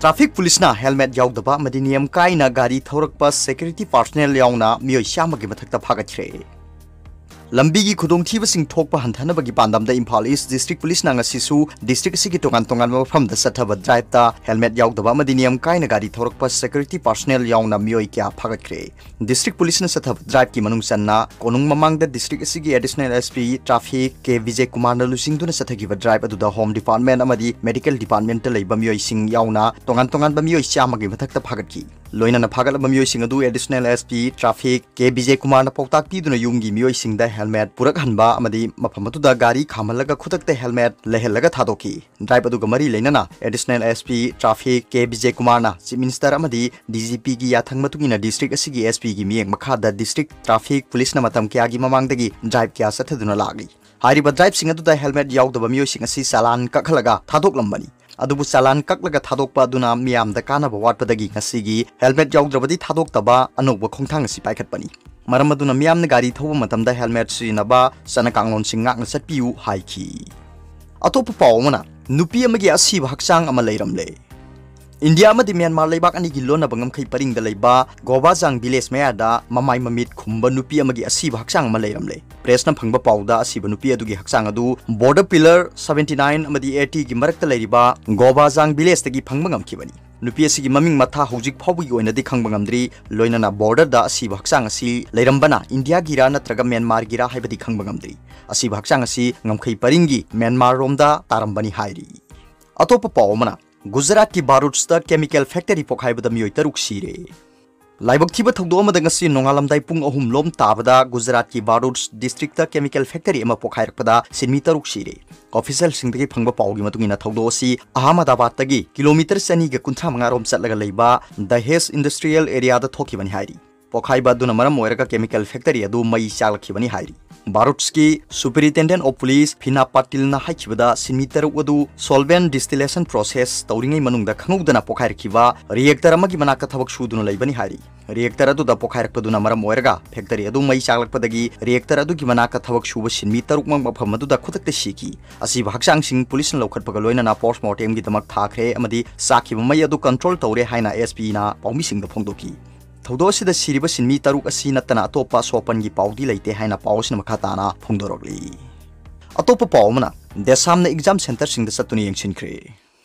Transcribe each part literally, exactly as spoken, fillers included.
Traffic ꯄꯨꯂꯤꯁꯅ helmet ꯌꯥꯎꯗꯕ ꯑꯃꯗꯤ ꯅꯤꯌꯝ ꯀꯥꯏꯅ ꯒꯥꯔꯤ ꯊꯧꯔꯛꯄ ꯁꯦꯀ꯭ꯌꯨꯔꯤꯇꯤ ꯄꯥꯔꯁꯣꯅꯦꯜ ꯌꯥꯎꯅ ꯃꯤꯑꯣꯏ ꯆꯥꯝꯃꯒꯤ ꯃꯊꯛꯇ ꯐꯥꯒꯠꯈ꯭ꯔꯦ꯫ ꯂꯝꯕꯤꯒꯤ ꯈꯨꯗꯣꯡꯊꯤꯕꯁꯤꯡ ꯊꯣꯛꯄ ꯍꯟꯊꯅꯕꯒꯤ ꯄꯥꯟꯗꯝꯗ ꯏꯝꯐꯥꯜ ꯏꯁ ꯗꯤꯁꯇ꯭ꯔꯤꯛ ꯄꯨꯂꯤꯁꯅ ꯉꯁꯤꯁꯨ ꯗꯤꯁꯇ꯭ꯔꯤꯛ ꯑꯁꯤꯒꯤ ꯇꯣꯉꯥꯟ ꯇꯣꯉꯥꯟꯕ ꯃꯐꯝꯗ ꯆꯠꯊꯕ ꯗ꯭ꯔꯥꯏꯚꯇ ꯍꯦꯜꯃꯦꯠ ꯌꯥꯎꯗꯕ ꯑꯃꯗꯤ ꯅꯤꯌꯝ ꯀꯥꯏꯅ ꯒꯥꯔꯤ ꯊꯧꯔꯛꯄ ꯁꯦꯀ꯭ꯌꯨꯔꯤꯇꯤ ꯄꯥꯔꯁꯣꯅꯦꯜ ꯌꯥꯎꯅ ꯃꯤꯑꯣꯏ ꯀꯌꯥ ꯐꯥꯒꯠꯈ꯭ꯔꯦ꯫ ꯗꯤꯁꯇ꯭ꯔꯤꯛ ꯄꯨꯂꯤꯁꯅ ꯆꯠꯊꯕ ꯗ꯭ꯔꯥꯏꯚꯀꯤ ꯃꯅꯨꯡ ꯆꯟꯅ ꯀꯣꯅꯨꯡ ꯃꯃꯥꯡꯗ ꯗꯤꯁꯇ꯭ꯔꯤꯛ ꯑꯁꯤꯒꯤ ꯑꯦꯗꯤꯁꯅꯦꯜ ꯑꯦꯁ ꯄꯤ ꯇ꯭ꯔꯥꯐꯤꯛ ꯀꯦ ꯕꯤꯖꯦ ꯀꯨꯃꯥꯔꯅ ꯂꯨꯆꯤꯡꯗꯨꯅ ꯆꯠꯊꯈꯤꯕ ꯗ꯭ꯔꯥꯏꯚ ꯑꯗꯨꯗ ꯍꯣꯝ ꯗꯤꯄꯥꯔꯠꯃꯦꯟ ꯑꯃꯗꯤ ꯃꯦꯗꯤꯀꯦꯜ ꯗꯤꯄꯥꯔꯠꯃꯦꯟꯇ ꯂꯩꯕ ꯃꯤꯑꯣꯏꯁꯤꯡ ꯌꯥꯎꯅ ꯇꯣꯉꯥꯟ ꯇꯣꯉꯥꯟꯕ ꯃꯤꯑꯣꯏ ꯆꯥꯝꯃꯒꯤ ꯃꯊꯛꯇ ꯐꯥꯒꯠꯈꯤ꯫ ꯂꯣꯏꯅꯅ ꯐꯥꯒꯠꯂꯕ ꯃꯤꯑꯣꯏꯁꯤꯡ ꯑꯗꯨ ꯑꯦꯗꯤꯁꯅꯦꯜ ꯑꯦꯁ ꯄꯤ ꯇ꯭ꯔꯥꯐꯤꯛ ꯀꯦ ꯕꯤꯖꯦ ꯀꯨꯃꯥꯔꯅ ꯄꯥꯎꯇꯥꯛ ꯄꯤꯗꯨꯅ ꯌꯨꯝꯒꯤ ꯃꯤꯑꯣꯏꯁꯤꯡꯗ ꯍꯦꯜꯃꯦꯠ ꯄꯨꯔꯛꯍꯟꯕ ꯑꯃꯗꯤ ꯃꯐꯝ ꯑꯗꯨꯗ ꯒꯥꯔꯤ ꯈꯥꯝꯍꯜꯂꯒ ꯈꯨꯗꯛꯇ ꯍꯦꯜꯃꯦꯠ ꯂꯩꯍꯜꯂꯒ ꯊꯥꯗꯣꯛꯈꯤ꯫ ꯗ꯭ꯔꯥꯏꯚ ꯑꯗꯨꯒ ꯃꯔꯤ ꯂꯩꯅꯅ ꯑꯦꯗꯤꯁꯅꯦꯜ ꯑꯦꯁ ꯄꯤ ꯇ꯭ꯔꯥꯐꯤꯛ ꯀꯦ ꯕꯤꯖꯦ ꯀꯨꯃꯥꯔꯅ ꯆꯤꯐ ꯃꯤꯅꯤꯁꯇꯔ ꯑꯃꯗꯤ ꯗꯤ ꯖꯤ ꯄꯤꯒꯤ ꯌꯥꯊꯪ ꯃꯇꯨꯡ ꯏꯟꯅ ꯗꯤꯁꯇ꯭ꯔꯤꯛ ꯑꯁꯤꯒꯤ ꯑꯦꯁ ꯄꯤꯒꯤ ꯃꯤꯠꯌꯦꯡ ꯃꯈꯥꯗ ꯗꯤꯁꯇ꯭ꯔꯤꯛ ꯇ꯭ꯔꯥꯐꯤꯛ ꯄꯨꯂꯤꯁꯅ ꯃꯇꯝ ꯀꯌꯥꯒꯤ ꯃꯃꯥꯡꯗꯒꯤ ꯗ꯭ꯔꯥꯏꯚ ꯀꯌꯥ ꯆꯠꯊꯗꯨꯅ ꯂꯥꯛꯂꯤ꯫ ꯍꯥꯏꯔꯤꯕ ꯗ꯭ꯔꯥꯏꯚꯁꯤꯡ ꯑꯗꯨꯗ ꯍꯦꯜꯃꯦꯠ ꯌꯥꯎꯗꯕ ꯃꯤꯑꯣꯏꯁꯤꯡ ꯑꯁꯤ ꯆꯂꯥꯟ ꯀꯛꯍꯜꯂꯒ ꯊꯥꯗꯣꯛꯂꯝꯕꯅꯤ꯫ ꯑꯗꯨꯕꯨ ꯆꯂꯥꯟ ꯀꯛꯂꯒ ꯊꯥꯗꯣꯛꯄ ꯑꯗꯨꯅ ꯃꯤꯌꯥꯝꯗ ꯀꯥꯟꯅꯕ ꯋꯥꯠꯄꯗꯒꯤ ꯉꯁꯤꯒꯤ ꯍꯦꯜꯃꯦꯠ ꯌꯥꯎꯗ꯭ꯔꯕꯗꯤ ꯊꯥꯗꯣꯛꯇꯕ ꯑꯅꯧꯕ ꯈꯣꯡꯊꯥꯡ ꯑꯁꯤ ꯄꯥꯏꯈꯠꯄꯅꯤ꯫ ꯃꯔꯝ ꯑꯗꯨꯅ ꯃꯤꯌꯥꯝꯅ ꯒꯥꯔꯤ ꯊꯧꯕ ꯃꯇꯝꯗ ꯍꯦꯜꯃꯦꯠ ꯁꯤꯖꯤꯟꯅꯕ, ꯆꯠꯅ ꯀꯥꯡꯂꯣꯟꯁꯤꯡ ꯉꯥꯛꯅ ꯆꯠꯄꯤꯌꯨ ꯍꯥꯏꯈꯤ꯫ ꯑꯇꯣꯞꯄ ꯄꯥꯎ ꯑꯃꯅ, ꯅꯨꯄꯤ ꯑꯃꯒꯤ ꯑꯁꯤꯕ ꯍꯛꯆꯥꯡ ꯑꯃ ꯂꯩꯔꯝꯂꯦ꯫ ꯏꯟꯗꯤꯌꯥ ꯑꯃꯗꯤ ꯃ꯭ꯌꯥꯟꯃꯥꯔ ꯂꯩꯕꯥꯛ ꯑꯅꯤꯒꯤ ꯂꯣꯟꯅꯕ ꯉꯝꯈꯩ ꯄꯔꯤꯡꯗ ꯂꯩꯕ ꯒꯣꯕꯥꯖꯥꯡ ꯚꯤꯂꯦꯖ ꯃꯌꯥꯗ ꯃꯃꯥꯏ ꯃꯃꯤꯠ ꯈꯨꯝꯕ ꯅꯨꯄꯤ ꯑꯃꯒꯤ ꯑꯁꯤꯕ ꯍꯛꯆꯥꯡ ꯑꯃ ꯂꯩꯔꯝꯂꯦ꯫ ꯄ꯭ꯔꯦꯁꯅ ꯐꯪꯕ ꯄꯥꯎꯗ ꯑꯁꯤꯕ ꯅꯨꯄꯤ ꯑꯗꯨꯒꯤ ꯍꯛꯆꯥꯡ ꯑꯗꯨ ꯕꯣꯔꯗꯔ ꯄꯤꯂꯔ ꯁꯚꯦꯟꯇꯤ ꯅꯥꯏꯟ ꯑꯃꯗꯤ ꯑꯦꯇꯤꯒꯤ ꯃꯔꯛꯇ ꯂꯩꯔꯤꯕ ꯒꯣꯕꯥꯖꯥꯡ ꯚꯤꯂꯦꯖꯇꯒꯤ ꯐꯪꯕ ꯉꯝꯈꯤꯕꯅꯤ꯫ ꯅꯨꯄꯤ ꯑꯁꯤꯒꯤ ꯃꯃꯤꯡ ꯃꯊꯥ ꯍꯧꯖꯤꯛ ꯐꯥꯎꯕꯒꯤ ꯑꯣꯏꯅꯗꯤ ꯈꯪꯕ ꯉꯝꯗ꯭ꯔꯤ꯫ ꯂꯣꯏꯅꯅ ꯕꯣꯔꯗꯔꯗ ꯑꯁꯤꯕ ꯍꯛꯆꯥꯡ ꯑꯁꯤ ꯂꯩꯔꯝꯕꯅ ꯏꯟꯗꯤꯌꯥꯒꯤꯔꯥ ꯅꯠꯇ꯭ꯔꯒ ꯃ꯭ꯌꯥꯟꯃꯥꯔꯒꯤꯔꯥ ꯍꯥꯏꯕꯗꯤ ꯈꯪꯕ ꯉꯝꯗ꯭ꯔꯤ꯫ ꯑꯁꯤꯕ ꯍꯛꯆꯥꯡ ꯑꯁꯤ ꯉꯝꯈꯩ ꯄꯔꯤꯡꯒꯤ ꯃ꯭ꯌꯥꯟꯃꯥꯔ ꯔꯣꯝꯗ ꯇꯥꯔꯝꯕꯅꯤ ꯍꯥꯏꯔꯤ꯫ ꯑꯇꯣꯞꯄ ꯄꯥꯎ ꯑꯃꯅ, ꯒꯨꯖꯔꯥꯠꯀꯤ ꯕꯥꯔꯨꯆꯇ ꯀꯦꯃꯤꯀꯦꯜ ꯐꯦꯛꯇꯔꯤ ꯄꯣꯈꯥꯏꯕꯗ ꯃꯤꯑꯣꯏ ꯇꯔꯨꯛ ꯁꯤꯔꯦ꯫ ꯂꯥꯏꯕꯛ ꯊꯤꯕ ꯊꯧꯗꯣꯛ ꯑꯃꯗ ꯉꯁꯤ ꯅꯣꯡꯉꯥꯜꯂꯝꯗꯥꯏ ꯄꯨꯡ ꯑꯍꯨꯝ ꯂꯣꯝ ꯇꯥꯕꯗ ꯒꯨꯖꯔꯥꯠꯀꯤ ꯕꯥꯔꯨꯆ ꯗꯤꯁꯇ꯭ꯔꯤꯛꯇ ꯀꯦꯃꯤꯀꯦꯜ ꯐꯦꯛꯇꯔꯤ ꯑꯃ ꯄꯣꯈꯥꯏꯔꯛꯄꯗ ꯁꯤꯟꯃꯤ ꯇꯔꯨꯛ ꯁꯤꯔꯦ꯫ ꯑꯣꯐꯤꯁꯤꯌꯦꯜꯁꯤꯡꯗꯒꯤ ꯐꯪꯕ ꯄꯥꯎꯒꯤ ꯃꯇꯨꯡ ꯏꯟꯅ ꯊꯧꯗꯣꯛ ꯑꯁꯤ ꯑꯍꯃꯗꯥꯕꯥꯗꯇꯒꯤ ꯀꯤꯂꯣꯃꯤꯇꯔ ꯆꯅꯤꯒ ꯀꯨꯟꯊ꯭ꯔꯥ ꯃꯉꯥ ꯔꯣꯝ ꯆꯠꯂꯒ ꯂꯩꯕ ꯗꯍꯦꯖ ꯏꯟꯗꯁꯇ꯭ꯔꯤꯌꯦꯜ ꯑꯦꯔꯤꯌꯥꯗ ꯊꯣꯛꯈꯤꯕꯅꯤ ꯍꯥꯏꯔꯤ꯫ ꯄꯣꯈꯥꯏꯕ ꯑꯗꯨꯅ ꯃꯔꯝ ꯑꯣꯏꯔꯒ ꯀꯦꯃꯤꯀꯦꯜ ꯐꯦꯛꯇꯔꯤ ꯑꯗꯨ ꯃꯩ ꯆꯥꯛꯂꯛꯈꯤꯕꯅꯤ ꯍꯥꯏꯔꯤ꯫ ꯚꯥꯔꯠꯀꯤ Superintendent of Police ꯐꯤꯅꯥ ꯄꯥꯇꯤꯜꯅ ꯍꯥꯏꯈꯤꯕꯗ, ꯁꯤꯟꯃꯤ ꯇꯔꯨꯛ ꯑꯗꯨ solvent distillation process ꯇꯧꯔꯤꯉꯩ ꯃꯅꯨꯡꯗ ꯈꯪꯍꯧꯗꯅ ꯄꯣꯈꯥꯏꯔꯛꯈꯤꯕ reactor ꯑꯃꯒꯤ ꯃꯅꯥꯛꯇ ꯊꯕꯛ ꯁꯨꯗꯨꯅ ꯂꯩꯕꯅꯤ ꯍꯥꯏꯔꯤ꯫ Reactor ꯑꯗꯨꯗ ꯄꯣꯈꯥꯏꯔꯛꯄꯗꯨꯅ ꯃꯔꯝ ꯑꯣꯏꯔꯒ factory ꯑꯗꯨ ꯃꯩ ꯆꯥꯛꯂꯛꯄꯗꯒꯤ reactor ꯑꯗꯨꯒꯤ ꯃꯅꯥꯛꯇ ꯊꯕꯛ ꯁꯨꯕ ꯁꯤꯟꯃꯤ ꯇꯔꯨꯛꯃꯛ ꯃꯐꯝ ꯑꯗꯨꯗ ꯈꯨꯗꯛꯇ ꯁꯤꯈꯤ꯫ ꯑꯁꯤꯕ ꯍꯛꯆꯥꯡꯁꯤꯡ ꯄꯨꯂꯤꯁꯅ ꯂꯧꯈꯠꯄꯒ ꯂꯣꯏꯅꯅ post mortemꯒꯤꯗꯃꯛ ꯊꯥꯈ꯭ꯔꯦ ꯑꯃꯗꯤ ꯆꯥꯛꯈꯤꯕ ꯃꯩ ꯑꯗꯨ control ꯇꯧꯔꯦ ꯍꯥꯏꯅ S Pꯅ ꯄꯥꯎꯃꯤꯁꯤꯡꯗ ꯐꯣꯡꯗꯣꯛꯈꯤ꯫ ꯊꯧꯗꯣꯛ ꯑꯁꯤꯗ ꯁꯤꯔꯤꯕ ꯁꯤꯟꯃꯤ ꯇꯔꯨꯛ ꯑꯁꯤ ꯅꯠꯇꯅ ꯑꯇꯣꯞꯄ ꯑꯁꯣꯛ ꯑꯄꯟꯒꯤ ꯄꯥꯎꯗꯤ ꯂꯩꯇꯦ ꯍꯥꯏꯅ ꯄꯥꯎ ꯑꯁꯤꯅ ꯃꯈꯥ ꯇꯥꯅ ꯐꯣꯡꯗꯣꯔꯛꯂꯤ꯫ ꯑꯇꯣꯞꯄ ꯄꯥꯎ ꯑꯃꯅ, ꯗꯦꯁꯥꯝꯅ exam centreꯁꯤꯡꯗ ꯆꯠꯇꯨꯅ ꯌꯦꯡꯁꯤꯟꯈ꯭ꯔꯦ꯫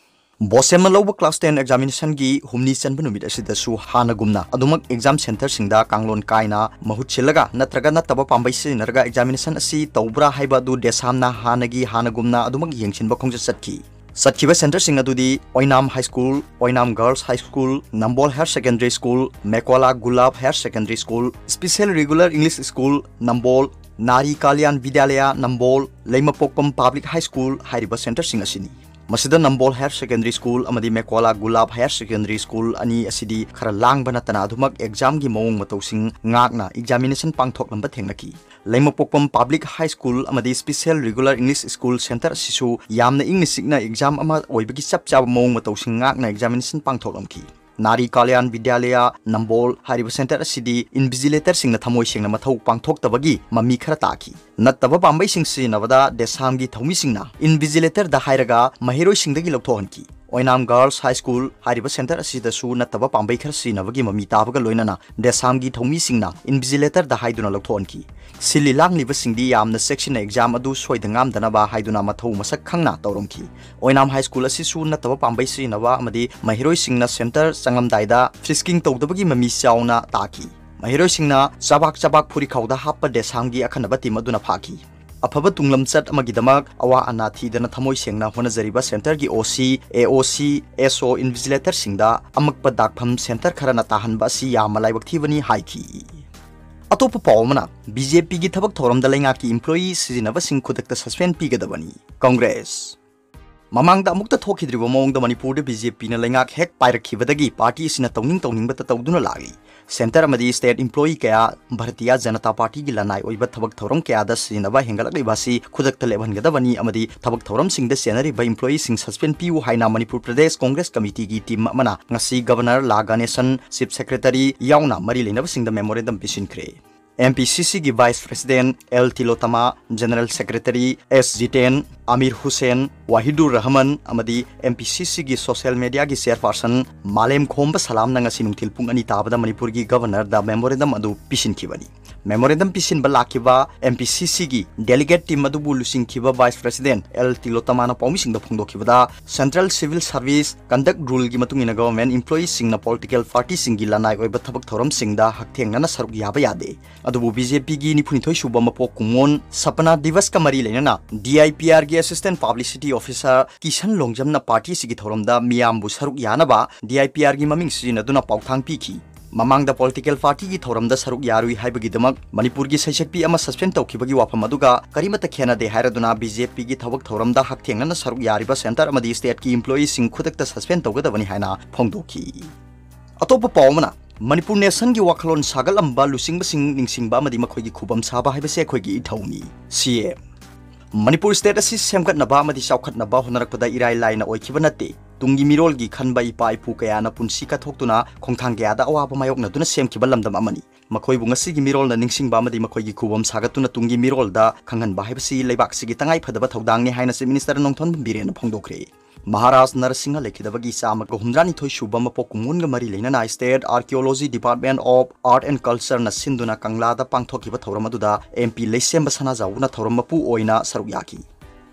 BOSEMꯅ ꯂꯧꯕ class ten examinationꯒꯤ ꯍꯨꯝꯅꯤ ꯆꯟꯕ ꯅꯨꯃꯤꯠ ꯑꯁꯤꯗꯁꯨ ꯍꯥꯟꯅꯒꯨꯝꯅ ꯑꯗꯨꯃꯛ exam centreꯁꯤꯡꯗ ꯀꯥꯡꯂꯣꯟ ꯀꯥꯏꯅ ꯃꯍꯨꯠ ꯁꯤꯜꯂꯒ ꯅꯠꯇ꯭ꯔꯒ ꯅꯠꯇꯕ ꯄꯥꯝꯕꯩ ꯁꯤꯖꯤꯟꯅꯔꯒ examination ꯑꯁꯤ ꯇꯧꯕ꯭ꯔꯥ ꯍꯥꯏꯕ ꯑꯗꯨ ꯗꯦꯁꯥꯝꯅ ꯍꯥꯟꯅꯒꯤ ꯍꯥꯟꯅꯒꯨꯝꯅ ꯑꯗꯨꯃꯛ ꯌꯦꯡꯁꯤꯟꯕ ꯈꯣꯡꯆꯠ ꯆꯠꯈꯤ꯫ ꯆꯠꯈꯤꯕ centreꯁꯤꯡ ꯑꯗꯨꯗꯤ ꯑꯣꯏꯅꯥꯝ High School, ꯑꯣꯏꯅꯥꯝ Girls High School, ꯅꯝꯕꯣꯜ Higher Secondary School, ꯃꯦꯀꯣꯂꯥ ꯒꯨꯂꯥꯞ Higher Secondary School, Special Regular English School, ꯅꯝꯕꯣꯜ, ꯅꯥꯔꯤ ꯀꯥꯂꯤꯌꯥꯟ ꯕꯤꯗ꯭ꯌꯥꯂꯌꯥ ꯅꯝꯕꯣꯜ, ꯂꯩꯃꯄꯣꯛꯄꯝ Public High School ꯍꯥꯏꯔꯤꯕ centreꯁꯤꯡ ꯑꯁꯤꯅꯤ꯫ ꯃꯁꯤꯗ ꯅꯝꯕꯣꯜ Higher Secondary School ꯑꯃꯗꯤ ꯃꯦꯀꯣꯂꯥ ꯒꯨꯂꯥꯞ Higher Secondary School ꯑꯅꯤ ꯑꯁꯤꯗꯤ ꯈꯔ ꯂꯥꯡꯕ ꯅꯠꯇꯅ ꯑꯗꯨꯃꯛ examꯒꯤ ꯃꯑꯣꯡ ꯃꯇꯧꯁꯤꯡ ꯉꯥꯛꯅ examination ꯄꯥꯡꯊꯣꯛꯂꯝꯕ ꯊꯦꯡꯅꯈꯤ꯫ ꯂꯩꯃꯄꯣꯛꯄꯝ Public High School ꯑꯃꯗꯤ Special Regular English School centre ꯑꯁꯤꯁꯨ ꯌꯥꯝꯅ ꯏꯪꯅ ꯆꯤꯛꯅ exam ꯑꯃ ꯑꯣꯏꯕꯒꯤ ꯆꯞ ꯆꯥꯕ ꯃꯑꯣꯡ ꯃꯇꯧꯁꯤꯡ ꯉꯥꯛꯅ examination ꯄꯥꯡꯊꯣꯛꯂꯝꯈꯤ꯫ ꯅꯥꯔꯤ ꯀꯥꯂꯤꯌꯥꯟ ꯕꯤꯗ꯭ꯌꯥꯂꯌꯥ ꯅꯝꯕꯣꯜ ꯍꯥꯏꯔꯤꯕ centre ꯑꯁꯤꯗꯤ invigilatorꯁꯤꯡꯅ ꯊꯃꯣꯏ ꯁꯦꯡꯅ ꯃꯊꯧ ꯄꯥꯡꯊꯣꯛꯇꯕꯒꯤ ꯃꯃꯤ ꯈꯔ ꯇꯥꯈꯤ꯫ ꯅꯠꯇꯕ ꯄꯥꯝꯕꯩꯁꯤꯡ ꯁꯤꯖꯤꯟꯅꯕꯗ ꯗꯦꯁꯥꯝꯒꯤ ꯊꯧꯃꯤꯁꯤꯡꯅ invigilatorꯗ ꯍꯥꯏꯔꯒ ꯃꯍꯩꯔꯣꯏꯁꯤꯡꯗꯒꯤ ꯂꯧꯊꯣꯛꯍꯟꯈꯤ꯫ ꯑꯣꯏꯅꯥꯝ Girls High School ꯍꯥꯏꯔꯤꯕ centre ꯑꯁꯤꯗꯁꯨ ꯅꯠꯇꯕ ꯄꯥꯝꯕꯩ ꯈꯔ ꯁꯤꯖꯤꯟꯅꯕꯒꯤ ꯃꯃꯤ ꯇꯥꯕꯒ ꯂꯣꯏꯅꯅ ꯗꯦꯁꯥꯝꯒꯤ ꯊꯧꯃꯤꯁꯤꯡꯅ invigilatorꯗ ꯍꯥꯏꯗꯨꯅ ꯂꯧꯊꯣꯛꯍꯟꯈꯤ꯫ ꯁꯤꯜꯂꯤ ꯂꯥꯡꯂꯤꯕꯁꯤꯡꯗꯤ ꯌꯥꯝꯅ ꯆꯦꯛꯁꯤꯟꯅ exam ꯑꯗꯨ ꯁꯣꯏꯗ ꯉꯥꯝꯗꯅꯕ ꯍꯥꯏꯗꯨꯅ ꯃꯊꯧ ꯃꯁꯛ ꯈꯪꯅ ꯇꯧꯔꯝꯈꯤ꯫ ꯑꯣꯏꯅꯥꯝ High School ꯑꯁꯤꯁꯨ ꯅꯠꯇꯕ ꯄꯥꯝꯕꯩ ꯁꯤꯖꯤꯟꯅꯕ ꯑꯃꯗꯤ ꯃꯍꯩꯔꯣꯏꯁꯤꯡꯅ centre ꯆꯪꯂꯝꯗꯥꯏꯗ frisking ꯇꯧꯗꯕꯒꯤ ꯃꯃꯤ ꯆꯥꯎꯅ ꯇꯥꯈꯤ꯫ ꯃꯍꯩꯔꯣꯏꯁꯤꯡꯅ ꯆꯕꯥꯛ ꯆꯕꯥꯛ ꯐꯨꯔꯤꯈꯥꯎꯗ ꯍꯥꯞꯄ ꯗꯦꯁꯥꯝꯒꯤ ꯑꯈꯟꯅꯕ team ꯑꯗꯨꯅ ꯐꯥꯈꯤ꯫ ꯑꯐꯕ ꯇꯨꯡꯂꯝꯆꯠ ꯑꯃꯒꯤꯗꯃꯛ ꯑꯋꯥ ꯑꯅꯥ ꯊꯤꯗꯅ ꯊꯃꯣꯏ ꯁꯦꯡꯅ ꯍꯣꯠꯅꯖꯔꯤꯕ centreꯒꯤ O C, A O C, S O invigilatorꯁꯤꯡꯗ ꯑꯃꯛꯄ ꯗꯥꯛꯐꯝ centre ꯈꯔꯅ ꯇꯥꯍꯟꯕ ꯑꯁꯤ ꯌꯥꯝꯅ ꯂꯥꯏꯕꯛ ꯊꯤꯕꯅꯤ ꯍꯥꯏꯈꯤ꯫ ꯑꯇꯣꯞꯄ ꯄꯥꯎ ꯑꯃꯅ, BJPꯒꯤ ꯊꯕꯛ ꯊꯧꯔꯝꯗ ꯂꯩꯉꯥꯛꯀꯤ employee ꯁꯤꯖꯤꯟꯅꯕꯁꯤꯡ ꯈꯨꯗꯛꯇ suspend ꯄꯤꯒꯗꯕꯅꯤ꯫ Congress꯫ ꯃꯃꯥꯡꯗ ꯑꯃꯨꯛꯇ ꯊꯣꯛꯈꯤꯗ꯭ꯔꯤꯕ ꯃꯑꯣꯡꯗ ꯃꯅꯤꯄꯨꯔꯗ ꯕꯤ ꯖꯦ ꯄꯤꯅ ꯂꯩꯉꯥꯛ ꯍꯦꯛ ꯄꯥꯏꯔꯛꯈꯤꯕꯗꯒꯤ ꯄꯥꯔꯇꯤ ꯑꯁꯤꯅ ꯇꯧꯅꯤꯡ ꯇꯧꯅꯤꯡꯕꯇ ꯇꯧꯗꯨꯅ ꯂꯥꯛꯂꯤ꯫ ꯁꯦꯟꯇꯔ ꯑꯃꯗꯤ ꯁ꯭ꯇꯦꯠ ꯏꯝꯄ꯭ꯂꯣꯌꯤ ꯀꯌꯥ ꯚꯥꯔꯇꯤꯌꯥ ꯖꯅꯇꯥ ꯄꯥꯔꯇꯤꯒꯤ ꯂꯅꯥꯏ ꯑꯣꯏꯕ ꯊꯕꯛ ꯊꯧꯔꯝ ꯀꯌꯥꯗ ꯁꯤꯖꯤꯟꯅꯕ ꯍꯦꯟꯒꯠꯂꯛꯂꯤꯕ ꯑꯁꯤ ꯈꯨꯗꯛꯇ ꯂꯦꯞꯍꯟꯒꯗꯕꯅꯤ ꯑꯃꯗꯤ ꯊꯕꯛ ꯊꯧꯔꯝꯁꯤꯡꯗ ꯆꯦꯟꯅꯔꯤꯕ ꯏꯝꯄ꯭ꯂꯣꯌꯤꯁꯤꯡ ꯁꯁꯄꯦꯟ ꯄꯤꯌꯨ ꯍꯥꯏꯅ ꯃꯅꯤꯄꯨꯔ ꯄ꯭ꯔꯗꯦꯁ ꯀꯣꯡꯒ꯭ꯔꯦꯁ ꯀꯃꯤꯇꯤꯒꯤ ꯇꯤꯝ ꯑꯃꯅ ꯉꯁꯤ ꯒꯚꯔꯅꯔ ꯂꯥ ꯒꯅꯦꯁꯟ, ꯆꯤꯐ ꯁꯦꯀ꯭ꯔꯦꯇꯔꯤ ꯌꯥꯎꯅ ꯃꯔꯤ ꯂꯩꯅꯕꯁꯤꯡꯗ ꯃꯦꯃꯣꯔꯦꯟꯗꯝ ꯄꯤꯁꯤꯟꯈ꯭ꯔꯦ꯫ ꯑꯦꯝ ꯄꯤ ꯁꯤ ꯁꯤꯒꯤ vice president L Tilotama, general secretary S Jiten, Amir Hussain, Wahidur Rahman ꯑꯃꯗꯤ ꯑꯦꯝ ꯄꯤ ꯁꯤ ꯁꯤꯒꯤ ꯁꯣꯁꯤꯌꯦꯜ ꯃꯦꯗꯤꯌꯥꯒꯤ ꯆꯦꯌꯔꯄꯥꯔꯁꯟ ꯃꯥꯂꯦꯝ ꯈꯣꯝꯕ ꯁꯂꯥꯝꯅ ꯉꯁꯤ ꯅꯨꯡꯊꯤꯜ ꯄꯨꯡ ꯑꯅꯤ ꯇꯥꯕꯗ ꯃꯅꯤꯄꯨꯔꯒꯤ ꯒꯚꯔꯅꯔꯗ ꯃꯦꯃꯣꯔꯦꯟꯗꯝ ꯑꯗꯨ ꯄꯤꯁꯤꯟꯈꯤꯕꯅꯤ꯫ ꯃꯦꯃꯣꯔꯦꯟꯗꯝ ꯄꯤꯁꯤꯟꯕ ꯂꯥꯛꯈꯤꯕ ꯑꯦꯝ ꯄꯤ ꯁꯤ ꯁꯤꯒꯤ ꯗꯦꯂꯤꯒꯦꯠ ꯇꯤꯝ ꯑꯗꯨꯕꯨ ꯂꯨꯆꯤꯡꯈꯤꯕ ꯚꯥꯏꯁ ꯄ꯭ꯔꯦꯁꯤꯗꯦꯟꯠ ꯑꯦꯜ ꯇꯤꯂꯣꯇꯃꯥꯅ ꯄꯥꯎꯃꯤꯁꯤꯡꯗ ꯐꯣꯡꯗꯣꯛꯈꯤꯕꯗ, ꯁꯦꯟꯇ꯭ꯔꯦꯜ ꯁꯤꯚꯤꯜ ꯁꯥꯔꯚꯤꯁ ꯀꯟꯗꯛ ꯔꯨꯜꯒꯤ ꯃꯇꯨꯡ ꯏꯟꯅ ꯒꯚꯔꯟꯃꯦꯟꯠ ꯏꯝꯄ꯭ꯂꯣꯌꯤꯁꯤꯡꯅ ꯄꯣꯂꯤꯇꯤꯀꯦꯜ ꯄꯥꯔꯇꯤꯁꯤꯡꯒꯤ ꯂꯅꯥꯏ ꯑꯣꯏꯕ ꯊꯕꯛ ꯊꯧꯔꯝꯁꯤꯡꯗ ꯍꯛꯊꯦꯡꯅꯅ ꯁꯔꯨꯛ ꯌꯥꯕ ꯌꯥꯗꯦ꯫ ꯑꯗꯨꯕꯨ ꯕꯤ ꯖꯦ ꯄꯤꯒꯤ ꯅꯤꯐꯨꯅꯤꯊꯣꯏ ꯁꯨꯕ ꯃꯄꯣꯛ ꯀꯨꯝꯑꯣꯟ ꯁꯄꯅꯥ ꯗꯤꯕꯁꯀ ꯃꯔꯤ ꯂꯩꯅꯅ ꯗꯤ ꯑꯥꯏ ꯄꯤ ꯑꯥꯔꯒꯤ ꯑꯦꯁꯤꯁꯇꯦꯟꯠ ꯄꯕ꯭ꯂꯤꯁꯤꯇꯤ ꯑꯣꯐꯤꯁꯥꯔ ꯀꯤꯁꯟ ꯂꯣꯡꯖꯝꯅ ꯄꯥꯔꯇꯤ ꯑꯁꯤꯒꯤ ꯊꯧꯔꯝꯗ ꯃꯤꯌꯥꯝꯕꯨ ꯁꯔꯨꯛ ꯌꯥꯅꯕ ꯗꯤ ꯑꯥꯏ ꯄꯤ ꯑꯥꯔꯒꯤ ꯃꯃꯤꯡ ꯁꯤꯖꯤꯟꯅꯗꯨꯅ ꯄꯥꯎꯊꯥꯡ ꯄꯤꯈꯤ꯫ ꯃꯃꯥꯡꯗ ꯄꯣꯂꯤꯇꯤꯀꯦꯜ ꯄꯥꯔꯇꯤꯒꯤ ꯊꯧꯔꯝꯗ ꯁꯔꯨꯛ ꯌꯥꯔꯨꯏ ꯍꯥꯏꯕꯒꯤꯗꯃꯛ ꯃꯅꯤꯄꯨꯔꯒꯤ ꯁꯩꯁꯛꯄꯤ ꯑꯃ ꯁꯁꯄꯦꯟ ꯇꯧꯈꯤꯕꯒꯤ ꯋꯥꯐꯝ ꯑꯗꯨꯒ ꯀꯔꯤꯃꯠꯇ ꯈꯦꯟꯅꯗꯦ ꯍꯥꯏꯔꯗꯨꯅ ꯕꯤ ꯖꯦ ꯄꯤꯒꯤ ꯊꯕꯛ ꯊꯧꯔꯝꯗ ꯍꯛꯊꯦꯡꯅꯅ ꯁꯔꯨꯛ ꯌꯥꯔꯤꯕ ꯁꯦꯟꯇꯔ ꯑꯃꯗꯤ ꯁ꯭ꯇꯦꯠꯀꯤ ꯏꯝꯄ꯭ꯂꯣꯌꯤꯁꯤꯡ ꯈꯨꯗꯛꯇ ꯁꯁꯄꯦꯟ ꯇꯧꯒꯗꯕꯅꯤ ꯍꯥꯏꯅ ꯐꯣꯡꯗꯣꯛꯈꯤ꯫ ꯑꯇꯣꯞꯄ ꯄꯥꯎ ꯑꯃꯅ, ꯃꯅꯤꯄꯨꯔ ꯅꯦꯁꯟꯒꯤ ꯋꯥꯈꯜꯂꯣꯟ ꯁꯥꯒꯠꯂꯝꯕ ꯂꯨꯆꯤꯡꯕꯁꯤꯡ ꯅꯤꯡꯁꯤꯡꯕ ꯑꯃꯗꯤ ꯃꯈꯣꯏꯒꯤ ꯈꯨꯕꯝ ꯁꯥꯕ ꯍꯥꯏꯕꯁꯤ ꯑꯩꯈꯣꯏꯒꯤ ꯏꯊꯧꯅꯤ, ꯁꯤ ꯑꯦꯝ꯫ ꯃꯅꯤꯄꯨꯔ ꯁ꯭ꯇꯦꯠ ꯑꯁꯤ ꯁꯦꯝꯒꯠꯅꯕ ꯑꯃꯗꯤ ꯆꯥꯎꯈꯠꯅꯕ ꯍꯣꯠꯅꯔꯛꯄꯗ ꯏꯔꯥꯏ ꯂꯥꯏꯅ ꯑꯣꯏꯈꯤꯕ ꯅꯠꯇꯦ꯫ ꯇꯨꯡꯒꯤ ꯃꯤꯔꯣꯜꯒꯤ ꯈꯟꯕ ꯏꯄꯥ ꯏꯄꯨ ꯀꯌꯥꯅ ꯄꯨꯟꯁꯤ ꯀꯠꯊꯣꯛꯇꯨꯅ ꯈꯣꯡꯊꯥꯡ ꯀꯌꯥꯗ ꯑꯋꯥꯕ ꯃꯥꯌꯣꯛꯅꯗꯨꯅ ꯁꯦꯝꯈꯤꯕ ꯂꯝꯗꯝ ꯑꯃꯅꯤ꯫ ꯃꯈꯣꯏꯕꯨ ꯉꯁꯤꯒꯤ ꯃꯤꯔꯣꯜꯅ ꯅꯤꯡꯁꯤꯡꯕ ꯑꯃꯗꯤ ꯃꯈꯣꯏꯒꯤ ꯈꯨꯕꯝ ꯁꯥꯒꯠꯇꯨꯅ ꯇꯨꯡꯒꯤ ꯃꯤꯔꯣꯜꯗ ꯈꯪꯍꯟꯕ ꯍꯥꯏꯕꯁꯤ ꯂꯩꯕꯥꯛꯁꯤꯒꯤ ꯇꯉꯥꯏꯐꯗꯕ ꯊꯧꯗꯥꯡꯅꯤ ꯍꯥꯏꯅ ꯆꯤꯐ ꯃꯤꯅꯤꯁꯇꯔ ꯅꯣꯡꯊꯣꯝꯕꯝ ꯕꯤꯔꯦꯟꯅ ꯐꯣꯡꯗꯣꯛꯈ꯭ꯔꯦ꯫ ꯃꯍꯥꯔꯥꯖ ꯅꯔꯁꯤꯡꯍ ꯂꯩꯈꯤꯗꯕꯒꯤ ꯆꯥꯝꯃꯒ ꯍꯨꯝꯗ꯭ꯔꯥꯅꯤꯊꯣꯏ ꯁꯨꯕ ꯃꯄꯣꯛ ꯀꯨꯝꯑꯣꯟꯒ ꯃꯔꯤ ꯂꯩꯅꯅ State Archaeology Department of Art and Culture ꯅ ꯁꯤꯟꯗꯨꯅ ꯀꯪꯂꯥꯗ ꯄꯥꯡꯊꯣꯛꯈꯤꯕ ꯊꯧꯔꯝ ꯑꯗꯨꯗ ꯑꯦꯝ ꯄꯤ ꯂꯩꯁꯦꯝꯕ ꯁꯅꯥꯖꯥꯎꯕꯅ ꯊꯧꯔꯝ ꯃꯄꯨ ꯑꯣꯏꯅ ꯁꯔꯨꯛ ꯌꯥꯈꯤ꯫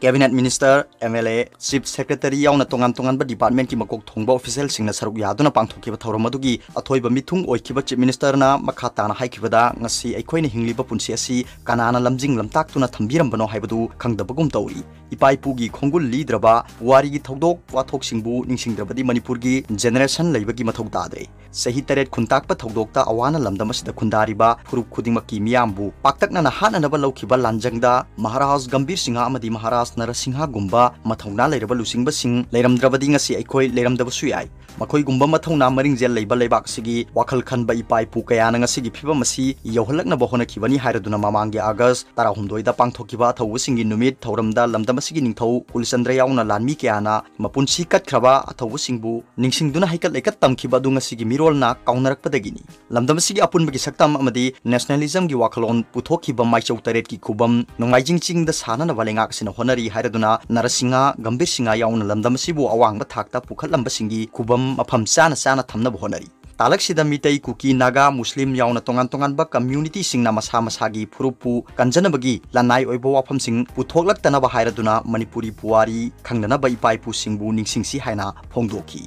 Cabinet minister, M L A, chief secretary ꯌꯥꯎꯅ ꯇꯣꯉꯥꯟ ꯇꯣꯉꯥꯟꯕ ꯗꯤꯄꯥꯔꯠꯃꯦꯟꯠꯀꯤ ꯃꯀꯣꯛ ꯊꯣꯡꯕ ꯑꯣꯐꯤꯁꯤꯌꯦꯜꯁꯤꯡꯅ ꯁꯔꯨꯛ ꯌꯥꯗꯨꯅ ꯄꯥꯡꯊꯣꯛꯈꯤꯕ ꯊꯧꯔꯝ ꯑꯗꯨꯒꯤ ꯑꯊꯣꯏꯕ ꯃꯤꯊꯨꯡ ꯑꯣꯏꯈꯤꯕ ꯆꯤꯐ ꯃꯤꯅꯤꯁꯇꯔꯅ ꯃꯈꯥ ꯇꯥꯅ ꯍꯥꯏꯈꯤꯕꯗ, ꯉꯁꯤ ꯑꯩꯈꯣꯏꯅ ꯍꯤꯡꯂꯤꯕ ꯄꯨꯟꯁꯤ ꯑꯁꯤ ꯀꯅꯥꯅ ꯂꯝꯖꯤꯡ ꯂꯝꯇꯥꯛꯇꯨꯅ ꯊꯝꯕꯤꯔꯝꯕꯅꯣ ꯍꯥꯏꯕꯗꯨ ꯈꯪꯗꯕꯒꯨꯝ ꯇꯧꯔꯤ꯫ ꯏꯄꯥ ꯏꯄꯨꯒꯤ ꯈꯣꯡꯒꯨꯜ ꯂꯤꯗ꯭ꯔꯕ, ꯄꯨꯋꯥꯔꯤꯒꯤ ꯊꯧꯗꯣꯛ ꯋꯥꯊꯣꯛꯁꯤꯡꯕꯨ ꯅꯤꯡꯁꯤꯡꯗ꯭ꯔꯕꯗꯤ ꯃꯅꯤꯄꯨꯔꯒꯤ ꯖꯦꯅꯦꯔꯦꯁꯟ ꯂꯩꯕꯒꯤ ꯃꯊꯧ ꯇꯥꯗ꯭ꯔꯦ꯫ ꯆꯍꯤ ꯇꯔꯦꯠ ꯈꯨꯟꯇꯥꯛꯄ ꯊꯧꯗꯣꯛꯇ ꯑꯋꯥꯅ ꯂꯝꯗꯝ ꯑꯁꯤꯗ ꯈꯨꯟꯗꯥꯔꯤꯕ ꯐꯨꯔꯨꯞ ꯈꯨꯗꯤꯡꯃꯛꯀꯤ ꯃꯤꯌꯥꯝꯕꯨ ꯄꯥꯛꯇꯛꯅꯅ ꯍꯥꯠꯅꯅꯕ ꯂꯧꯈꯤꯕ ꯂꯥꯟꯖꯪꯗ ꯃꯍꯥꯔꯥꯖ ꯒꯝꯚꯤꯔ ꯁꯤꯡꯍ ꯑꯃꯗꯤ ꯃꯍꯥꯔꯥꯖ ꯅꯔꯁꯤꯡꯍꯥꯒꯨꯝꯕ ꯃꯊꯧꯅꯥ ꯂꯩꯔꯕ ꯂꯨꯆꯤꯡꯕꯁꯤꯡ ꯂꯩꯔꯝꯗ꯭ꯔꯕꯗꯤ ꯉꯁꯤ ꯑꯩꯈꯣꯏ ꯂꯩꯔꯝꯗꯕꯁꯨ ꯌꯥꯏ꯫ ꯃꯈꯣꯏꯒꯨꯝꯕ ꯃꯊꯧꯅꯥ ꯃꯔꯤꯡꯖꯦꯜ ꯂꯩꯕ ꯂꯩꯕꯥꯛ ꯑꯁꯤꯒꯤ ꯋꯥꯈꯜ ꯈꯟꯕ ꯏꯄꯥ ꯏꯄꯨ ꯀꯌꯥꯅ ꯉꯁꯤꯒꯤ ꯐꯤꯕꯝ ꯑꯁꯤ ꯌꯧꯍꯜꯂꯛꯅꯕ ꯍꯣꯠꯅꯈꯤꯕꯅꯤ ꯍꯥꯏꯔꯗꯨꯅ ꯃꯃꯥꯡꯒꯤ ꯑꯥꯒꯁ ꯇꯔꯥꯍꯨꯝꯗꯣꯏꯗ ꯄꯥꯡꯊꯣꯛꯈꯤꯕ ꯑꯊꯧꯕꯁꯤꯡꯒꯤ ꯅꯨꯃꯤꯠ ꯊꯧꯔꯝꯗ ꯂꯝꯗꯝ ꯑꯁꯤꯒꯤ ꯅꯤꯡꯊꯧ ꯀꯨꯂꯆꯟꯗ꯭ꯔ ꯌꯥꯎꯅ ꯂꯥꯟꯃꯤ ꯀꯌꯥꯅ ꯃꯄꯨꯟꯁꯤ ꯀꯠꯈ꯭ꯔꯕ ꯑꯊꯧꯕꯁꯤꯡꯕꯨ ꯅꯤꯡꯁꯤꯡꯗꯨꯅ ꯍꯩꯀꯠ ꯂꯩꯀꯠ ꯇꯝꯈꯤꯕ ꯑꯗꯨ ꯉꯁꯤꯒꯤ ꯃꯤꯔꯣꯜꯅ ꯀꯥꯎꯅꯔꯛꯄꯗꯒꯤꯅꯤ꯫ ꯂꯝꯗꯝ ꯑꯁꯤꯒꯤ ꯑꯄꯨꯟꯕꯒꯤ ꯁꯛꯇꯝ ꯑꯃꯗꯤ ꯅꯦꯁꯅꯦꯂꯤꯖꯝꯒꯤ ꯋꯥꯈꯜꯂꯣꯟ ꯄꯨꯊꯣꯛꯈꯤꯕ ꯃꯥꯏꯆꯧ ꯇꯔꯦꯠꯀꯤ ꯈꯨꯕꯝ ꯅꯣꯡꯃꯥꯏꯖꯤꯡ ꯆꯤꯡꯗ ꯁꯥꯅꯅꯕ ꯂꯩꯉꯥꯛ ꯑꯁꯤꯅ ꯍꯣꯠꯅꯔꯤ ꯍꯥꯏꯔꯗꯨꯅ ꯅꯔꯁꯤꯡꯍ, ꯒꯝꯚꯤꯔ ꯁꯤꯡꯍ ꯌꯥꯎꯅ ꯂꯝꯗꯝ ꯑꯁꯤꯕꯨ ꯑꯋꯥꯡꯕ ꯊꯥꯛꯇ ꯄꯨꯈꯠꯂꯝꯕꯁꯤꯡꯒꯤ ꯈꯨꯕꯝ ꯃꯐꯝ ꯆꯥꯅ ꯆꯥꯅ ꯊꯝꯅꯕ ꯍꯣꯠꯅꯔꯤ꯫ ꯇꯥꯂꯛꯁꯤꯗ ꯃꯤꯇꯩ, ꯀꯨꯀꯤ, ꯅꯥꯒꯥ, ꯃꯨꯁꯂꯤꯝ ꯌꯥꯎꯅ ꯇꯣꯉꯥꯟ ꯇꯣꯉꯥꯟꯕ ꯀꯝꯃ꯭ꯌꯨꯅꯤꯇꯤꯁꯤꯡꯅ ꯃꯁꯥ ꯃꯁꯥꯒꯤ ꯐꯨꯔꯨꯞꯄꯨ ꯀꯟꯖꯅꯕꯒꯤ ꯂꯅꯥꯏ ꯑꯣꯏꯕ ꯋꯥꯐꯝꯁꯤꯡ ꯄꯨꯊꯣꯛꯂꯛꯇꯅꯕ ꯍꯥꯏꯔꯗꯨꯅ ꯃꯅꯤꯄꯨꯔꯤ ꯄꯨꯋꯥꯔꯤ ꯈꯪꯅꯅꯕ ꯏꯄꯥ ꯏꯄꯨꯁꯤꯡꯕꯨ ꯅꯤꯡꯁꯤꯡꯁꯤ ꯍꯥꯏꯅ ꯐꯣꯡꯗꯣꯛꯈꯤ꯫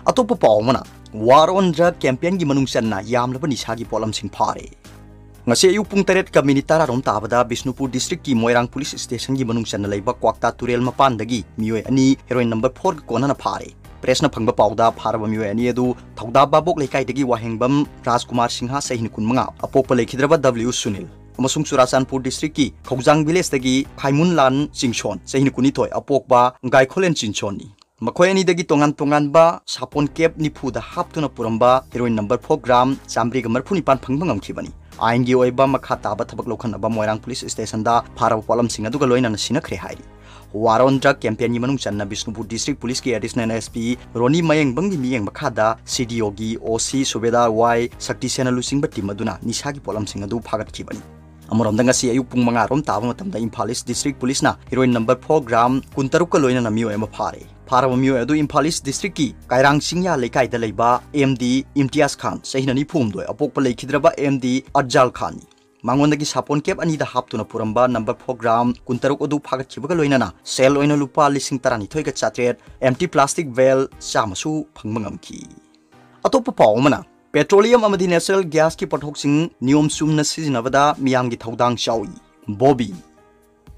ꯑꯇꯣꯞꯄ ꯄꯥꯎ ꯑꯃꯅ, War on Drug campaignꯒꯤ ꯃꯅꯨꯡ ꯆꯟꯅ ꯌꯥꯝꯂꯕ ꯅꯤꯁꯥꯒꯤ ꯄꯣꯠꯂꯝꯁꯤꯡ ꯐꯥꯔꯦ꯫ ꯉꯁꯤ ꯑꯌꯨꯛ ꯄꯨꯡ ꯇꯔꯦꯠꯀ ꯃꯤꯅꯤꯠ ꯇꯔꯥꯔꯣꯝ ꯇꯥꯕꯗ ꯕꯤꯁꯅꯨꯄꯨꯔ ꯗꯤꯁꯇ꯭ꯔꯤꯛꯀꯤ ꯃꯣꯏꯔꯥꯡ ꯄꯨꯂꯤꯁ ꯁ꯭ꯇꯦꯁꯟꯒꯤ ꯃꯅꯨꯡ ꯆꯟꯅ ꯂꯩꯕ ꯀ꯭ꯋꯥꯛꯇꯥ ꯇꯨꯔꯦꯜ ꯃꯄꯥꯟꯗꯒꯤ ꯃꯤꯑꯣꯏ ꯑꯅꯤ ꯍꯦꯔꯣꯏꯟ ꯅꯝꯕꯔ ꯐꯣꯔꯒ ꯀꯣꯟꯅꯅ ꯐꯥꯔꯦ꯫ ꯄ꯭ꯔꯦꯁꯅ ꯐꯪꯕ ꯄꯥꯎꯗ ꯐꯥꯔꯕ ꯃꯤꯑꯣꯏ ꯑꯅꯤ ꯑꯗꯨ ꯊꯧꯗꯥ ꯕꯥꯕꯣꯛ ꯂꯩꯀꯥꯏꯗꯒꯤ ꯋꯥꯍꯦꯡꯕꯝ ꯔꯥꯖꯀꯨꯃꯥꯔ ꯁꯤꯡꯍ, ꯆꯍꯤ ꯀꯨꯟꯃꯉꯥ, ꯑꯄꯣꯛꯄ ꯂꯩꯈꯤꯗ꯭ꯔꯕ ꯗꯕ꯭ꯂꯤꯎ ꯁꯨꯅꯤꯜ, ꯑꯃꯁꯨꯡ ꯆꯨꯔꯥꯆꯥꯟꯄꯨꯔ ꯗꯤꯁꯇ꯭ꯔꯤꯛꯀꯤ ꯈꯧꯖꯥꯡ ꯚꯤꯂꯦꯖꯇꯒꯤ ꯈꯥꯏꯃꯨꯟꯂꯥꯟ ꯆꯤꯡꯁꯣꯟ, ꯆꯍꯤ ꯀꯨꯟꯅꯤꯊꯣꯏ, ꯑꯄꯣꯛꯄ ꯒꯥꯏꯈꯣꯂꯦꯟ ꯆꯤꯡꯁꯣꯟꯅꯤ꯫ ꯃꯈꯣꯏ ꯑꯅꯤꯗꯒꯤ ꯇꯣꯉꯥꯟ ꯇꯣꯉꯥꯟꯕ ꯁꯥꯄꯣꯟ ꯀꯦꯞ ꯅꯤꯐꯨꯗ ꯍꯥꯞꯇꯨꯅ ꯄꯨꯔꯝꯕ ꯍꯦꯔꯣꯏꯟ ꯅꯝꯕꯔ ꯐꯣꯔ ꯒ꯭ꯔꯥꯝ ꯆꯥꯃꯔꯤꯒ ꯃꯔꯤꯐꯨ ꯅꯤꯄꯥꯟ ꯐꯪꯕ ꯉꯝꯈꯤꯕꯅꯤ꯫ ꯑꯥꯏꯟꯒꯤ ꯑꯣꯏꯕ ꯃꯈꯥ ꯇꯥꯕ ꯊꯕꯛ ꯂꯧꯈꯠꯅꯕ ꯃꯣꯏꯔꯥꯡ ꯄꯨꯂꯤꯁ ꯁ꯭ꯇꯦꯁꯟꯗ ꯐꯥꯔꯕ ꯄꯣꯠꯂꯝꯁꯤꯡ ꯑꯗꯨꯒ ꯂꯣꯏꯅꯅ ꯁꯤꯟꯅꯈ꯭ꯔꯦ ꯍꯥꯏꯔꯤ꯫ War on Drug campaignꯒꯤ ꯃꯅꯨꯡ ꯆꯟꯅ ꯕꯤꯁꯅꯨꯄꯨꯔ ꯗꯤꯁꯇ꯭ꯔꯤꯛ ꯄꯨꯂꯤꯁꯀꯤ ꯑꯦꯗꯤꯁꯅꯦꯜ ꯑꯦꯁ ꯄꯤ ꯔꯣꯅꯤ ꯃꯌꯦꯡꯕꯝꯒꯤ ꯃꯤꯠꯌꯦꯡ ꯃꯈꯥꯗ ꯁꯤ ꯗꯤ ꯑꯣꯒꯤ ꯑꯣ ꯁꯤ ꯁꯨꯕꯦꯗꯥꯔ ꯋꯥꯏ ꯁꯛꯇꯤꯁꯦꯅ ꯂꯨꯆꯤꯡꯕ ꯇꯤꯝ ꯑꯗꯨꯅ ꯅꯤꯁꯥꯒꯤ ꯄꯣꯠꯂꯝꯁꯤꯡ ꯑꯗꯨ ꯐꯥꯒꯠꯈꯤꯕꯅꯤ꯫ ꯑꯃꯔꯣꯝꯗ ꯉꯁꯤ ꯑꯌꯨꯛ ꯄꯨꯡ ꯃꯉꯥ ꯔꯣꯝ ꯇꯥꯕ ꯃꯇꯝꯗ ꯏꯝꯐꯥꯜ ꯏꯁ ꯗꯤꯁꯇ꯭ꯔꯤꯛ ꯄꯨꯂꯤꯁꯅ ꯍꯦꯔꯣꯏꯟ ꯅꯝꯕꯔ ꯐꯣꯔ ꯒ꯭ꯔꯥꯝ ꯀꯨꯟꯇꯔꯨꯛꯀ ꯂꯣꯏꯅꯅ ꯃꯤꯑꯣꯏ ꯑꯃ ꯐꯥꯔꯦ꯫ ꯐꯥꯔꯕ ꯃꯤꯑꯣꯏ ꯑꯗꯨ ꯏꯝꯐꯥꯜ ꯏꯁ ꯗꯤꯁꯇ꯭ꯔꯤꯛꯀꯤ ꯀꯥꯏꯔꯥꯡ ꯆꯤꯡꯌꯥ ꯂꯩꯀꯥꯏꯗ ꯂꯩꯕ ꯑꯦꯝ ꯗꯤ ꯏꯝꯇꯤꯌꯥꯖ ꯈꯥꯟ, ꯆꯍꯤ ꯅꯤꯐꯨ ꯍꯨꯝꯗꯣꯏ, ꯑꯄꯣꯛꯄ ꯂꯩꯈꯤꯗ꯭ꯔꯕ ꯑꯦꯝ ꯗꯤ ꯑꯠꯖꯥꯜ ꯈꯥꯟꯅꯤ꯫ ꯃꯉꯣꯟꯗꯒꯤ ꯁꯥꯄꯣꯟ ꯀꯦꯞ ꯑꯅꯤꯗ ꯍꯥꯞꯇꯨꯅ ꯄꯨꯔꯝꯕ ꯅꯝꯕꯔ ꯐꯣꯔ ꯒ꯭ꯔꯥꯝ ꯀꯨꯟꯇꯔꯨꯛ ꯑꯗꯨ ꯐꯥꯒꯠꯈꯤꯕꯒ ꯂꯣꯏꯅꯅ ꯁꯦꯜ ꯑꯣꯏꯅ ꯂꯨꯄꯥ ꯂꯤꯁꯤꯡ ꯇꯔꯥꯅꯤꯊꯣꯏꯒ ꯆꯥꯇ꯭ꯔꯦꯠ, ꯑꯦꯝꯇꯤ ꯄ꯭ꯂꯥꯁꯇꯤꯛ ꯕꯦꯔꯦꯜ ꯆꯥꯝꯃꯁꯨ ꯐꯪꯕ ꯉꯝꯈꯤ꯫ ꯑꯇꯣꯞꯄ ꯄꯥꯎ ꯑꯃꯅ, ꯄꯦꯇ꯭ꯔꯣꯂꯤꯌꯝ ꯑꯃꯗꯤ ꯅꯦꯆꯔꯦꯜ ꯒ꯭ꯌꯥꯁꯀꯤ ꯄꯣꯠꯊꯣꯛꯁꯤꯡ ꯅꯤꯌꯣꯝ ꯆꯨꯝꯅ ꯁꯤꯖꯤꯟꯅꯕꯗ ꯃꯤꯌꯥꯝꯒꯤ ꯊꯧꯗꯥꯡ ꯆꯥꯎꯏ꯫ Bobby.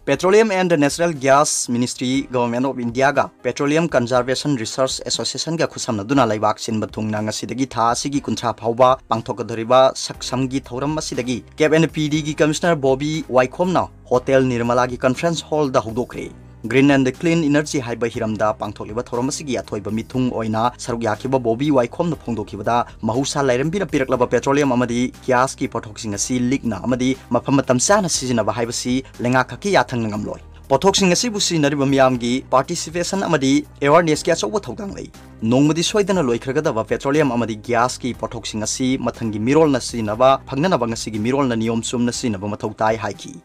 Petroleum and Natural Gas Ministry, Government of India-ꯒ Petroleum Conservation Research Association-ꯒ ꯈꯨꯠꯁꯝꯅꯗꯨꯅ ꯂꯩꯕꯥꯛ ꯁꯤꯟꯕ ꯊꯨꯡꯅ ꯉꯁꯤꯗꯒꯤ ꯊꯥ ꯑꯁꯤꯒꯤ ꯀꯨꯟꯊ꯭ꯔꯥ ꯐꯥꯎꯕ ꯄꯥꯡꯊꯣꯛꯀꯗꯧꯔꯤꯕ ꯁꯛꯁꯝꯒꯤ ꯊꯧꯔꯝ ꯑꯁꯤꯗꯒꯤ ꯀꯦꯞ ꯑꯦꯟ ꯄꯤ ꯗꯤꯒꯤ Commissioner ꯕꯣꯕꯤ ꯋꯥꯏꯈꯣꯝꯅ Hotel Nirmala-ꯒꯤ conference hall-ꯗ ꯍꯧꯗꯣꯛꯈ꯭ꯔꯦ꯫ Green and Clean Energy ꯍꯥꯏꯕ ꯍꯤꯔꯝꯗ ꯄꯥꯡꯊꯣꯛꯂꯤꯕ ꯊꯧꯔꯝ ꯑꯁꯤꯒꯤ ꯑꯊꯣꯏꯕ ꯃꯤꯊꯨꯡ ꯑꯣꯏꯅ ꯁꯔꯨꯛ ꯌꯥꯈꯤꯕ ꯕꯣꯕꯤ ꯋꯥꯏꯈꯣꯝꯅ ꯐꯣꯡꯗꯣꯛꯈꯤꯕꯗ, ꯃꯍꯧꯁꯥ ꯂꯥꯏꯔꯦꯝꯕꯤꯅ ꯄꯤꯔꯛꯂꯕ petroleum ꯑꯃꯗꯤ gas-ꯀꯤ ꯄꯣꯠꯊꯣꯛꯁꯤꯡ ꯑꯁꯤ ꯂꯤꯛꯅ ꯑꯃꯗꯤ ꯃꯐꯝ ꯃꯇꯝ ꯆꯥꯅ ꯁꯤꯖꯤꯟꯅꯕ ꯍꯥꯏꯕꯁꯤ ꯂꯩꯉꯥꯛ ꯈꯛꯀꯤ ꯌꯥꯊꯪꯅ ꯉꯝꯂꯣꯏ꯫ ꯄꯣꯠꯊꯣꯛꯁꯤꯡ ꯑꯁꯤꯕꯨ ꯁꯤꯖꯤꯟꯅꯔꯤꯕ ꯃꯤꯌꯥꯝꯒꯤ participation ꯑꯃꯗꯤ awareness-ꯀꯤ ꯑꯆꯧꯕ ꯊꯧꯗꯥꯡ ꯂꯩ꯫ ꯅꯣꯡꯃꯗꯤ ꯁꯣꯏꯗꯅ ꯂꯣꯏꯈ꯭ꯔꯒꯗꯕ petroleum ꯑꯃꯗꯤ gas-ꯀꯤ ꯄꯣꯠꯊꯣꯛꯁꯤꯡ ꯑꯁꯤ ꯃꯊꯪꯒꯤ ꯃꯤꯔꯣꯜꯅ ꯁꯤꯖꯤꯟꯅꯕ ꯐꯪꯅꯅꯕ ꯉꯁꯤꯒꯤ ꯃꯤꯔꯣꯜꯅ ꯅꯤꯌꯣꯝ ꯆꯨꯝꯅ ꯁꯤꯖꯤꯟꯅꯕ ꯃꯊꯧ ꯇꯥꯏ ꯍꯥꯏꯈꯤ꯫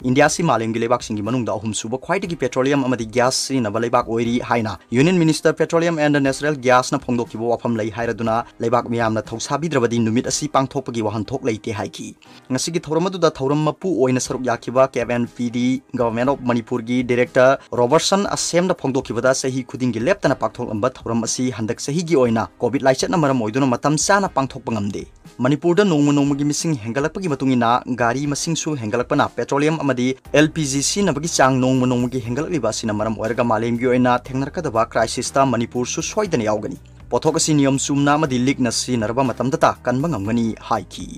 ꯏꯟꯗꯤꯌꯥꯁꯤ ꯃꯥꯂꯦꯝꯒꯤ ꯂꯩꯕꯥꯛꯁꯤꯡꯒꯤ ꯃꯅꯨꯡꯗ ꯑꯍꯨꯝꯁꯨꯕ ꯈ꯭ꯋꯥꯏꯗꯒꯤ petroleum ꯑꯃꯗꯤ gas ꯁꯤꯖꯤꯟꯅꯕ ꯂꯩꯕꯥꯛ ꯑꯣꯏꯔꯤ ꯍꯥꯏꯅ Union Minister Petroleum and Natural Gas-ꯅ ꯐꯣꯡꯗꯣꯛꯈꯤꯕ ꯋꯥꯐꯝ ꯂꯩ ꯍꯥꯏꯔꯗꯨꯅ ꯂꯩꯕꯥꯛ ꯃꯤꯌꯥꯝꯅ ꯊꯧꯁꯥꯕꯤꯗ꯭ꯔꯕꯗꯤ ꯅꯨꯃꯤꯠ ꯑꯁꯤ ꯄꯥꯡꯊꯣꯛꯄꯒꯤ ꯋꯥꯍꯟꯊꯣꯛ ꯂꯩꯇꯦ ꯍꯥꯏꯈꯤ꯫ ꯉꯁꯤꯒꯤ ꯊꯧꯔꯝ ꯑꯗꯨꯗ ꯊꯧꯔꯝ ꯃꯄꯨ ꯑꯣꯏꯅ ꯁꯔꯨꯛ ꯌꯥꯈꯤꯕ ꯀꯦꯞ N P D Government of ꯃꯅꯤꯄꯨꯔꯒꯤ Director ꯔꯣꯕꯔꯠꯁꯟ ꯑꯁꯦꯝꯅ ꯐꯣꯡꯗꯣꯛꯈꯤꯕꯗ, ꯆꯍꯤ ꯈꯨꯗꯤꯡꯒꯤ ꯂꯦꯞꯇꯅ ꯄꯥꯡꯊꯣꯛꯂꯝꯕ ꯊꯧꯔꯝ ꯑꯁꯤ ꯍꯟꯗꯛ ꯆꯍꯤꯒꯤ ꯑꯣꯏꯅ COVID ꯂꯥꯏꯆꯠꯅ ꯃꯔꯝ ꯑꯣꯏꯗꯨꯅ ꯃꯇꯝ ꯆꯥꯅ ꯄꯥꯡꯊꯣꯛꯄ ꯉꯝꯗꯦ꯫ ꯃꯅꯤꯄꯨꯔꯗ ꯅꯣꯡꯃ ꯅꯣꯡꯃꯒꯤ ꯃꯤꯁꯤꯡ ꯍꯦꯟꯒꯠꯂꯛꯄꯒꯤ ꯃꯇꯨꯡ ꯏꯟꯅ ꯒꯥꯔꯤ ꯃꯁꯤꯡꯁꯨ ꯍꯦꯟꯒꯠꯂꯛꯄꯅ petroleum ꯑꯃꯗꯤ L P G ꯁꯤꯖꯤꯟꯅꯕꯒꯤ ꯆꯥꯡ ꯅꯣꯡꯃ ꯅꯣꯡꯃꯒꯤ ꯍꯦꯟꯒꯠꯂꯛꯂꯤꯕ ꯑꯁꯤꯅ ꯃꯔꯝ ꯑꯣꯏꯔꯒ ꯃꯥꯂꯦꯝꯒꯤ ꯑꯣꯏꯅ ꯊꯦꯡꯅꯔꯛꯀꯗꯕ crisis-ꯇ ꯃꯅꯤꯄꯨꯔꯁꯨ ꯁꯣꯏꯗꯅ ꯌꯥꯎꯒꯅꯤ꯫ ꯄꯣꯠꯊꯣꯛ ꯑꯁꯤ ꯅꯤꯌꯣꯝ ꯆꯨꯝꯅ ꯑꯃꯗꯤ ꯂꯤꯛꯅ ꯁꯤꯖꯤꯟꯅꯔꯕ ꯃꯇꯝꯗꯇ ꯀꯟꯕ ꯉꯝꯒꯅꯤ ꯍꯥꯏꯈꯤ꯫